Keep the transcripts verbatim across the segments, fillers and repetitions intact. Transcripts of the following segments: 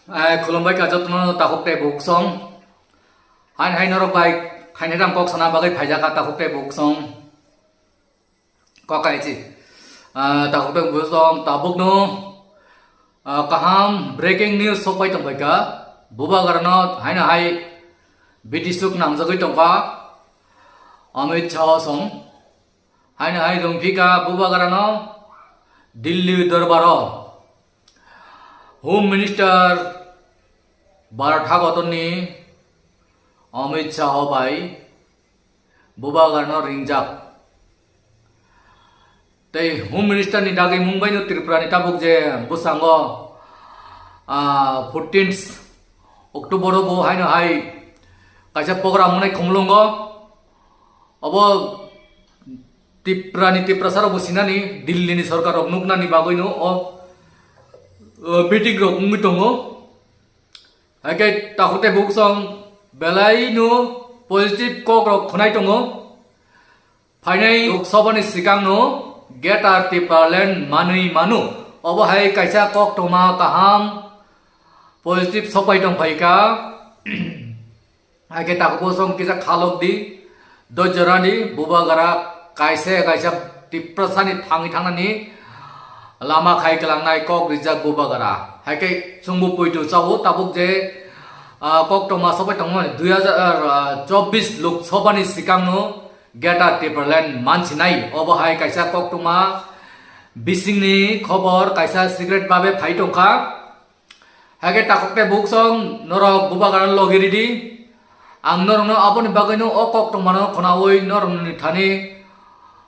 Ai, khulumbai kha jotono takhuk tei bukhuk song. Hain hai norok bai khainai rang kok sana bagwi phaijak kha takhuk tei bukhuk song. Kok kai chi. Ah, takhuk tei bukhuk song tabukno, ah, kaham breaking news sokpai tongbai kha. Bubagrano haino hai bitisuk nangjagwi tongkha Amit Shah song. Haino hai rungphika Bubagrano Delhi dorbaro Home Minister Bharat hakotorni Amit Shah bai Bubagrano ringjak. Tei Home Minister ni dagwi mungbaino Tripura ni tabuk je bwskango, ah, fourteenth October o bo haino hai kaisa program wngnai Khumulwngo. Obo Tripura ni Tiprasa rok bo sinani Delhi ni sorkar rok nuknani bagwi no o, o meeting rok wngwi tongo. Haikhe takhuk tei bukhuk song belai no positive kok rok khwnai tongo. Phainai Lok Sabha ni sikang no Greater Tipraland manwi mano. Obo hai kaisa koktwma kaham positive sokpai tong phaikha. Haikhe takhuk bukhuk song kisa khalok di, dojora di, Bubagra kaisa kaisa Tiprasa ni thangwi thangnani lama khai kwlangnai kok rijak Bubagra. Haikhe chwngbo poito chao tabuk je, ah, koktwma sokpai tongmani dui hajar chobbish Lok Sabha ni sikang no Greater Tipraland mansinai. Obo hai kaisa koktwma bisingni khobor kaisa secret babe phai tongkha. Haikhe takhuk tei bukhuk song norok Bubagrano logi ridi. Ang norokno aboni bagwino o koktwmano khwnaui norokni thani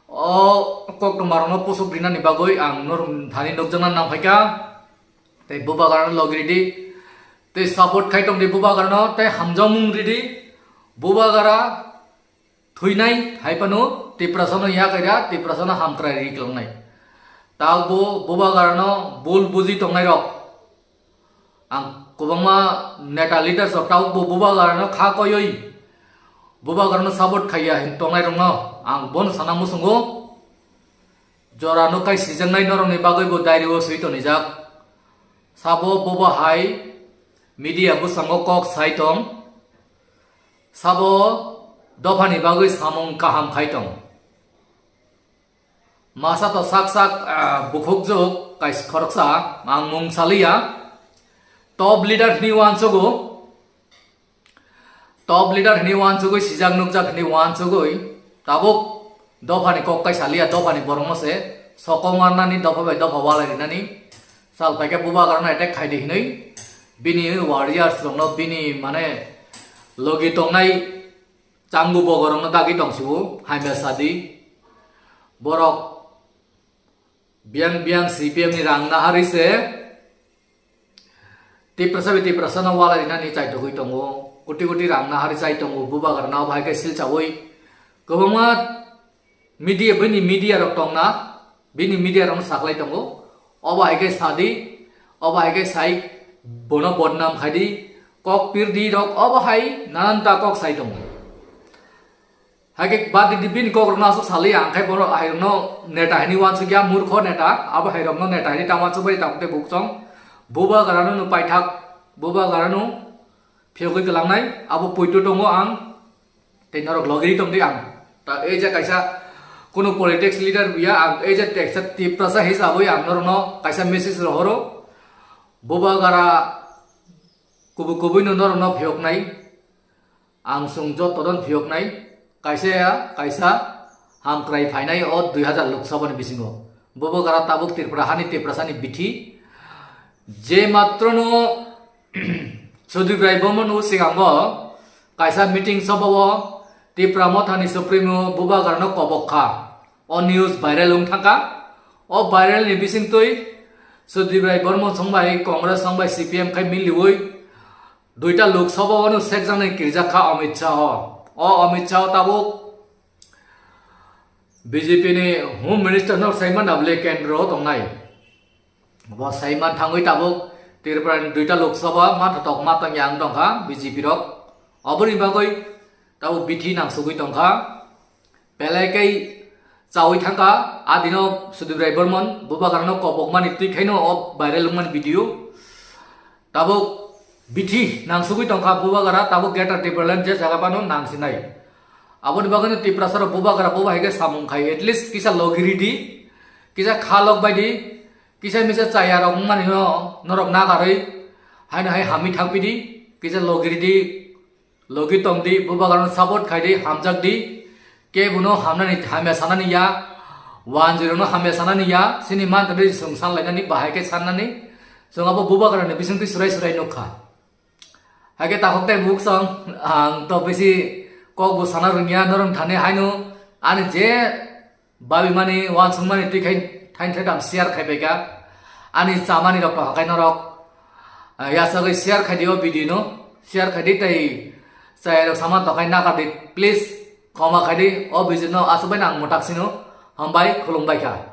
o koktwmarokno pusuk rinani bagwi ang norokni thani nukjakna nang phaikha. Tei Bubagrano logi ridi. Tei support khai tongdi Bubagrano tei hamjakmung ridi. Bubagra thwinai hai phano Tiprasano yak kaira, Tiprasano hamkrai ri kwlangnai. Tabukbo Bubagrano bul buji tongnairok. Ang kwbangma neta leaders rok tabukbo Bubagrano kha koiwi Bubagrano support khaiya hin tongnairokno ang bono sana muchungo. Jorano kai sijaknai norokni bagwibo diary o swi tonijak. Sabo bobo hai media bwskango kok sai tong. Sabo dophani bagwi samung kaham khai tong. Masa to sak sak, ah, bukhuk jok kais khoroksa ang mung saliya. Top leader hini uansugo. Top leader hini uansugwi sijak nukjak hini uansugwi tabuk dophani kok kai saliya, dophani borokno se sokong arnani, dopha bai dopha walai rinani. Sal paikhe Bubagrano attack khaidi hinwi bini warriors rokno, bini mane logi tongnai changu bogorokno dagi tongsibo, hamya sadi. Borok biyang biyang C P M ni rang nahari se Tiprasa bai Tiprasano walai rinani chaitogwi tongo, koti koti rang nahari chai tongo, Bubagrano bahai khe silchawi kwbangma media, bini media rok tongna, bini media rokno saklai tongo. Obo hai khe sadi, obo hai khe sai bono bodnam khaidi, kok pirdi rok obo hai nananta kok sai tongo. Hai khe bad di bini kok rokno aswk saliya, ang khe bono hai rokno neta hini uansukya, murkho neta, abo hai rokno neta hini ta uansuk bai ta tei buksong. Bubagrano no paithak, Bubagrano phiyogwi kwlangnai, abo poito tongo ang. Tei norok logiri tongdi ang. Ta ei je kaisa kunu politics leader buya, ang ei je teksa Tiprasa hisabwi ang norokno kaisa message rohoro. Bubagra kubui kubui no norokno phiyoknai. Ang chwng joto don phiyoknai. Kaisa ya, kaisa hamkrai phainai o dui hajar Lok Sabha ni bisingo. Bubagra tabuk Tripura hani Tiprasa ni bithi. Je matrono Sudip Rai Bormon o sikango kaisa meeting soba o Tipra Motha ni Supremo Bubagrano kobok kha. O news viral wng thangkha. O viral ni bisingtwi Sudip Rai Bormon song bai Congress song bai C P M khai miliwi duita Lok Sabha o no sekjaknai kirijak kha Amit Shah o. O Amit Shah o tabuk B J P ni Home Minister no saiman abole kendro tongnai. Bo saiman thangwi tabuk Tripura ni duita Lok Sabha matha tok matang yang tongkha B J P rok. Oboni bagwi tabuk bithi nangsugwi tongkha. Belai khe chawi thangkha adino Sudip Rai Bormon Bubagrano kobokmani twi khaino o viral wngmani video. Tabuk Bithi nangsugwi tongkha bubagra, tabuk Greater Tipraland je jaga phano nangsinai. Aboni bagwino Tiprasa rok bubagra buba hai khe samung khai, at least kisa logiri di, kisa kha lok bai di, kisa misa chaya rok wngmani no norok nagarwi haino hai hamwi thangpi di, kisa logiri di, logi tong di, bubagra no support khai di, hamjak di, kebono hamnani hamya sanani ya, wanjwi rokno hamya sanani ya, sini man tadi sung san lainani bahai khe sannani, sung abo bubagra ni bisingtwi surai surai nukha. Haikhe takhuk tei bukhuk song, ang to bisi kok bo sana rwngya, norong thani haino ani je babi mani, wansuk mani twi khai thain thai tam share khai bai kha. Ani chamani rok to hakai norok, ah, yasagwi share khai di o video no, share khai di tei chai rok sama to khai nakar di, please khoma khai di o video no, aswk bai nang mutak sino hambai khulum bai kha.